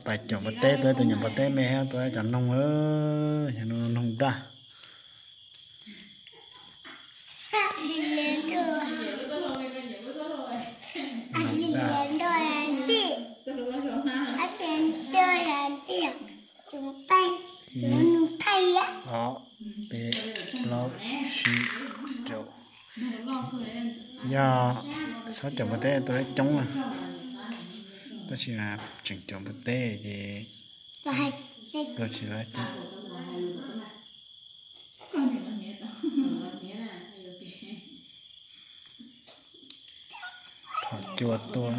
Pais caum npua teb, tuaj ib tug nyuam npua teb me thiab tuaj ib cov noog, cov noog daj. Ib, ob, peb, plaub, tsib, rau. Yog xob caum npua teb tuaj coob na, tab sis mas tseem caum npua teb ces tuaj tsis lab coob. Thom cua tuaj.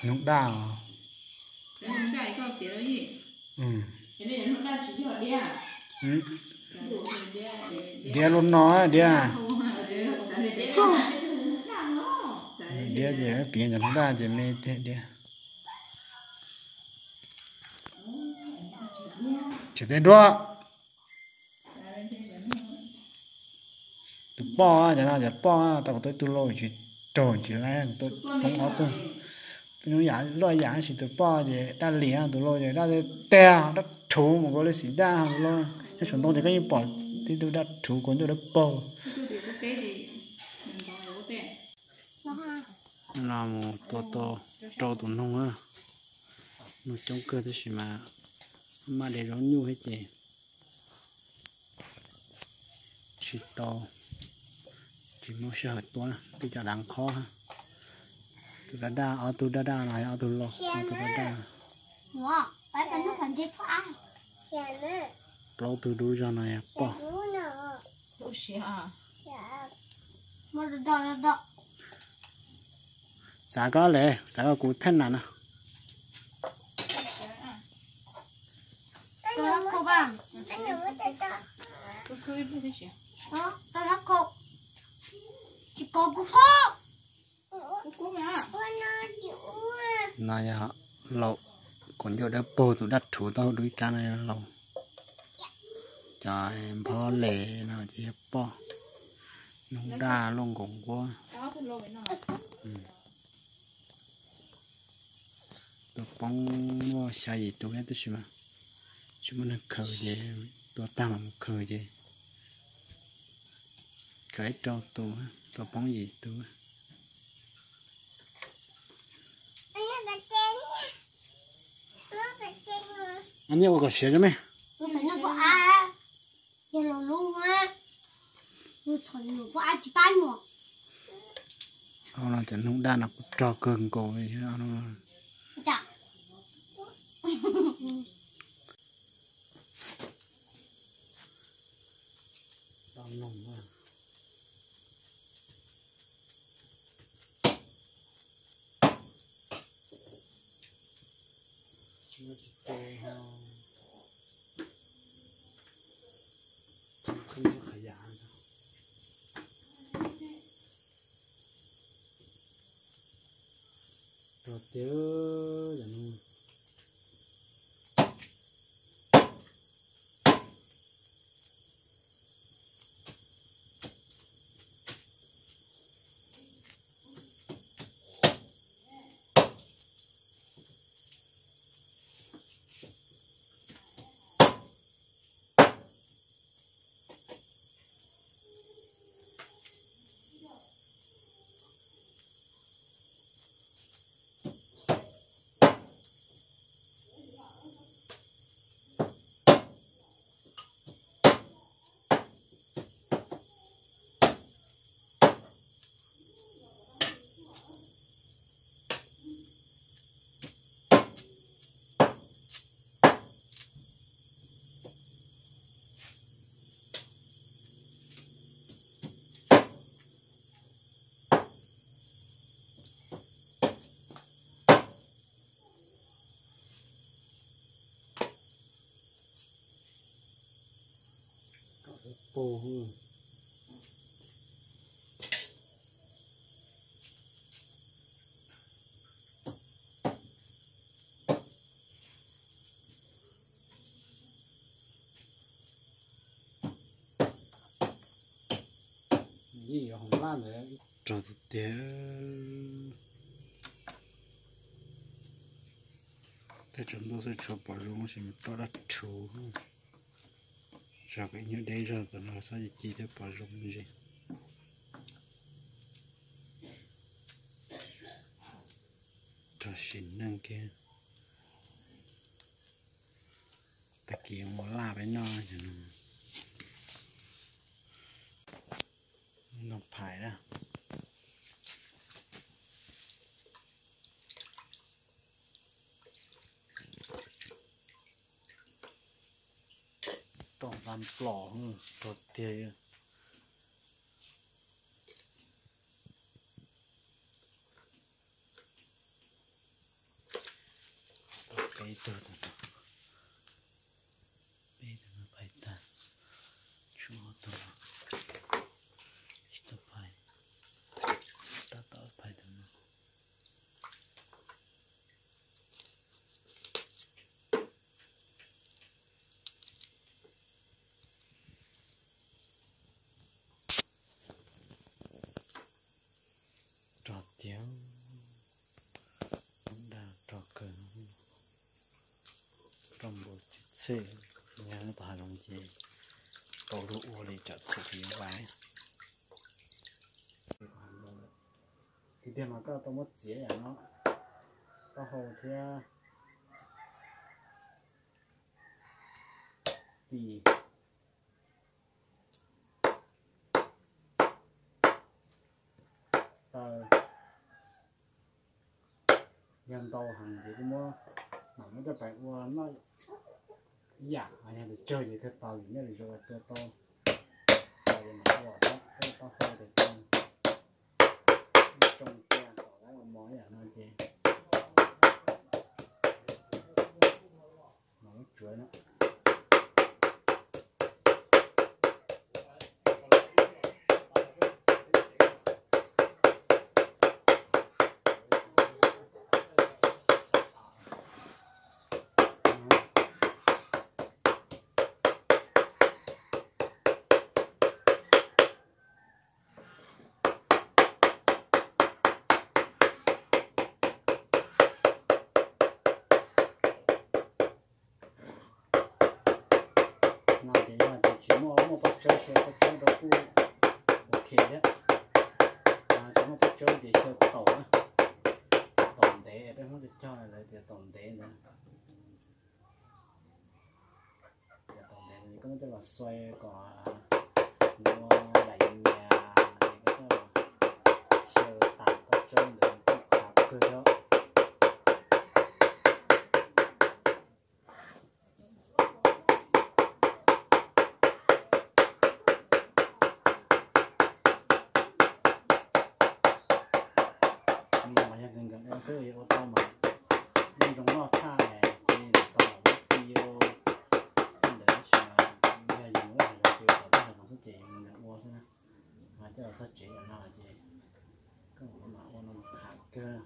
Noog daj os. Diav lub no diav. Diav ces piav cov noog daj ces me tiag diav. Tsis tej duab. Tus poj, cov no cov poj, tau kuv tuaj ib tug lauj, tsis raug tsis lab, kuv tuaj poob ob tug. Peb Hmoob yam luaj yam, tab sis tus poj ces daj lim, tus lauj ces daj teg, daj rhuv mus kuv li xim daj tus lauj. Nyob saum ntoo ces koj yeej pom tib tug daj rhuv kuv ncauj dawb paug. No mus tua tau rau tus noog na. Noog coob kawg tab sis mas maj de zaub nyuj thiab ces tsis tau, tsis muaj sij hawm tua na, twb cov dav qhob. Tus daj daj, ob tug daj daj no yog ob tug lauj, ob tug daj daj. Plaub tug dub zog no yog poj. Xav koj le, xav koj kuv thaj nam no. No yog laus, kuv ncauj dawb paug, tus daj rhuv tau dub ib kab no yog laus. Cov nphob les no ces yog poj. Noog daj loj nkaus nquab. Tus poob muaj xya yim tus thiab tab sis mas tsis muaj neeg khaws ces tua tag mam mus khaws ces khaws ib rau tus, tus poob yim tus. Nyiaj ua kom siav zoo me. Cov noog daj no kuj rog kawg nkaus li. Rog tiag. Rog tiag tiag. Tej tsaus ntuj xwb tshuav pom zoo, tab sis mas roj dab rhuv. Tsam kom ib nyuag deb zog tom no xwb ces ci thiab pom zoo me ntsis. Rog sim neej kiag. Tag kis mus laj peb noj, noj phais na. Roj npab plos, rog tiag. Peb tug, peb tug no phais tag, tshuav ob tug no tsis tau phais, tab tom phais tug no. Rog tiag, dag rog kawg, rog npaum txhij txhij, nyob rau hav zoov ces tau luag ua li tsam txhum ces yuav vais. Tiag tiag mas koj tau muab txiav yam no, taub hau thiab tis, taw, yog ntau heev ces kuj muab, mam muab coj pais ua noj ib yam, yog tus tsawg ces kawg tau, yus nyob lwm zaus ua tua tau, tau ces mam ua xwb, taub hau ces tau, tsoo cia kom lawv ua mov ib yam no ces mam muab tsuav na. No ces yog tias tsis muaj, muaj pob tsawb xyaw pob tsawb rau kuj ok thiab. Tsis muaj pob tsawb ces xyaw taum na, taum ntev, peb Hmoob cog cog lawv tias taum ntev ntawd. Taum ntev ces koj muab coj los xuaij kom nws ua daim nyias, koj xyaw tas pob tsawb ntawd kuj qab kawg thiab. Mas yog nkees nkees ua xwb, yog ua tau mas yeej zoo noj tshaj ces tau los muab ti ua ntawd, tab sis mas yog yus mus lub hav zoov ces kom lub hav zoov xwb ces yus nkees ua xwb na. Mas coj los txog tsev yam no ces koj mam ua no mas qab kawg.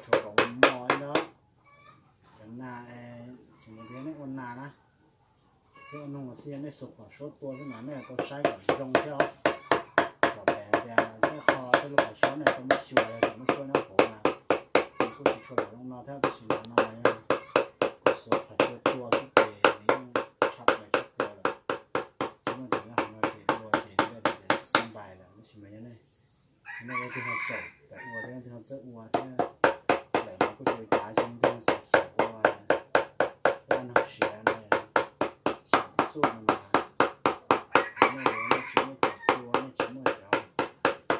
Tshuav kom ua mov ib ntawd, cov nas, tsis muaj tias nej ua nas na, thiab ua noog los xij, nej xuas phom suab tua xwb mas nej tau saib kom zoo thiab os. Pom pem hais tias tej qho tej lub qhov suab nej tau muab xyuas, yog tseem muab xyuas nyob hauv mas nws kuj tsis tshua zoo no thiab, tab sis mas no mas yog kuv xuas phom suab tua xwb ces nws yeej tshaj plaws tshaj plaws lawm. Tsis muaj tus nyob hauv no ces ua ces nws xab npais lawm, tab sis mas yog nej, nej leej twg ho xyaum pem ua thiab leej twg ho txawj ua thiab, lawm mas kuj tsis ua cas, leej twg ho xyaum xyaum ua thiab noj siav no, xyaum xuj no mas nej, nej tsis muaj phom cua, nej tsis muaj cov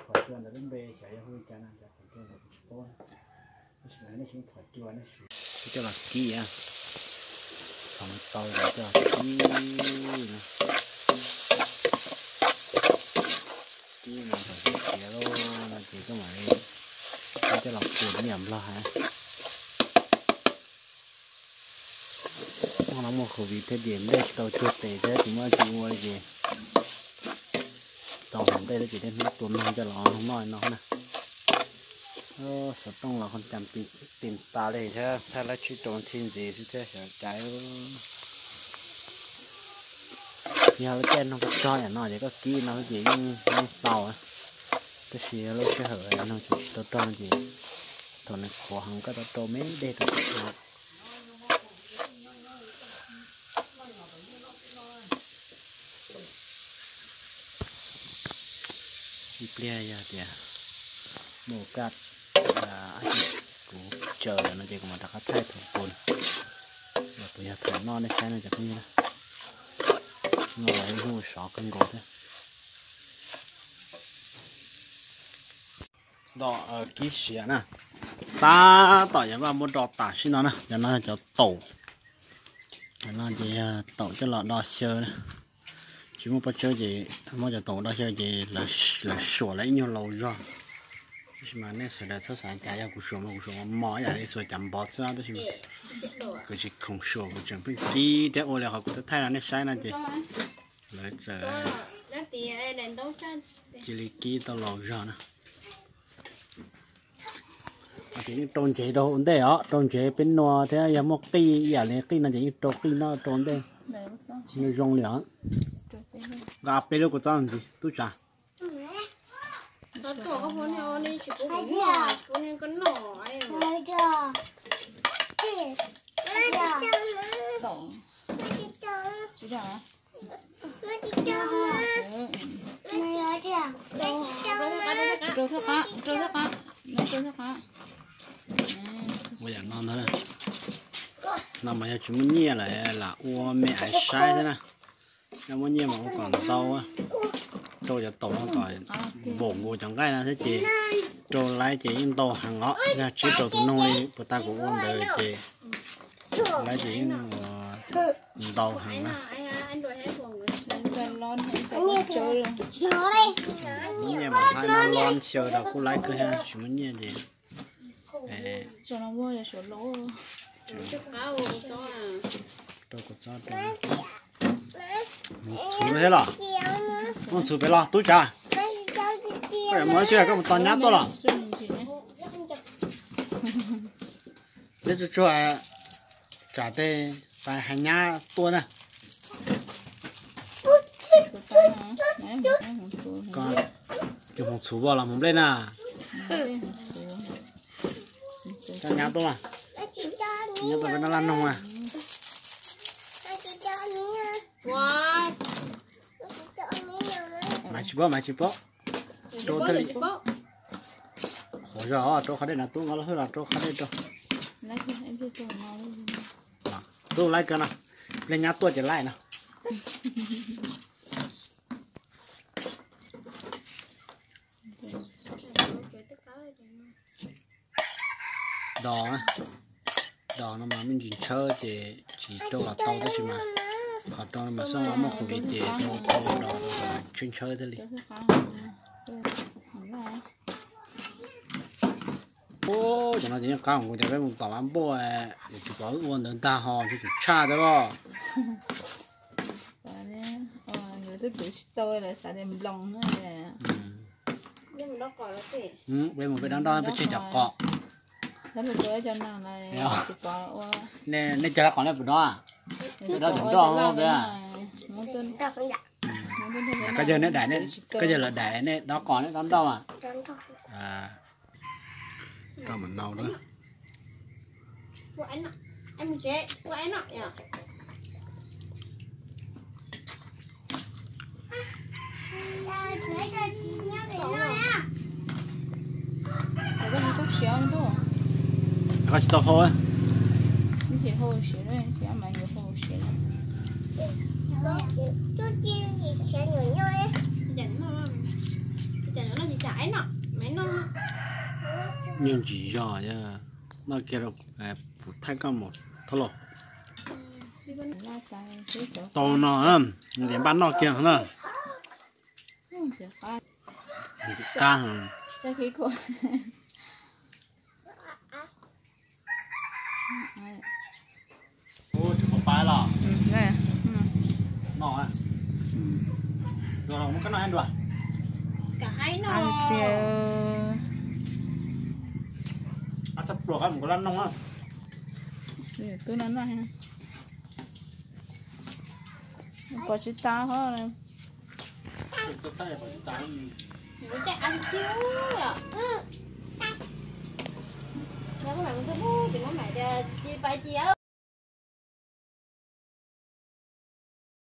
phom cua ntawd lub npe xyov yog hu li cas no, cov phom cua ntawd kuv tsis paub, tab sis mas nej tsis muaj phom cua nej siv. Coj los kib, txhoov tau coj los kib no. Kib no kom siav siav lawm no ces koj mam li coj los pum nyiam nplog hab. Hnub muaj covid thiab ces nplej tsis tau cuag tes thiab tsis muaj dab tsi ua li ces tau haus nplej lawm ces tej hnub tua noog coj los noj no na. Xov tooj los qhov cas tis tas li thiab, thaij lab tsib rau thij ntxiv xwb thiab xyov cas. Yog lawv caij noog tag zog yam no ces koj kib no ces yeej tau, tab sis lub sij hawm noog tsis tau rog ces thaum nws qhuav heev koj tau rau me dej rau. Ib pliag yog tias muaj kaj, kuv tsaws no ces kuv mam rov qab thaij thaum puas, los puas yog thaum noj nej saib no cov phooj ywg na. Noj los ib hnub sov kawg nkaus thiab. Nto kib siav na, tab tom yuav vaj muab do tam sim no na. Cov no cov taum, cov no ces yog taum coj los do xyaw na. Tsis muaj pob tsawb ces muab cov taum do xyaw ces lawv suam lawv ib nyuag laus zog. Tab sis mas nej sawv daws txhob xav cas, yog kuv suam mas kuv suam mos mos ib yam li xuas cav npov xwb, tab sis mas kuv tsis khoom suam, kuv tseem pheej kib thiab ua li qhov kuv thaij rau nej saib no ces lawv txawm cia li kib tau laus zog na. Ces yeej rau ntsev rau ua ntej os, rau ntsev peb nua thiab yog muaj qij ib yam li qij no ces yeej rau qij no rau ua ntej. Zoo li os. Nqa peb lub kua txob ntxiv tub tsav. Ua yam no ntag. No mas yog tsis muaj nyiaj lawm lam ua me aiv saib xwb na. Yog muaj nyiaj mas ua kom ntau, rau cov taum no kom voom nkaus cov nqaij no thiab ces rau laiv ces yeej ntau heev os. Yog tsis rau tus noog li puas tas kuv ua ntawd ces laiv ces yeej ntau heev na. Muaj nyiaj mas hais no lo xyaw rau kuj laiv kawg, yog tsis muaj nyiaj ces rau kuv txob rau. Mus txhuv thiab los? Mus txhuv pem los tub tsav? Koj mus tsis, koj mus tos nyab tuaj los? Neb tsuag tsuag tsam tej pais hais nyab tuaj na. Koj mus txhuv los mus nplej na? Koj nyab tuaj mas, nyab tuaj peb noj laj noog mas. Maiv tsis paub, maiv tsis paub. Rau thiaj li qhuav zog, rau qhov dej na, tub nqa lub hwj los rau qhov dej rau. Tub laib kawg no, pliag nyab tuaj ces laib no. Dos, dos no mas me ntsis ntshawb ces tsis rau los tau, tab sis mas qhov rau no mas xoj muaj qhov viv ces rau tau dos tshawb ntshawb thiaj li. Cov no ces yeej qab nkaus, cov peb mus tom vaj npuaj, txiv pov ua ntawd ntag ho, tsis tshaj thiab os. Nkawd twb twv tsis tau lawv xav tias nploos na. Peb mus peb dob nroj peb tseg cov qos. Nej cog qos nej puas dob? Peb dob cov nroj peb. Koj yawg lawv daim nej dob qos nej dob nroj mas. Rau mam nau na. Koj tsis tau hau. Nyuag ntsis zog, noj kiag rau kuv thaij koj mus thauj los. Tau no, npaj noj kiag na. Qab. Ua tsis pab pab Los no, no, muab koj noj ib nrua. Tias txhob pluas qab mus koj lab noj. Tub no noj, pom tsis tau hos. Ces maiv mus thab, ces maiv tias cia pais cia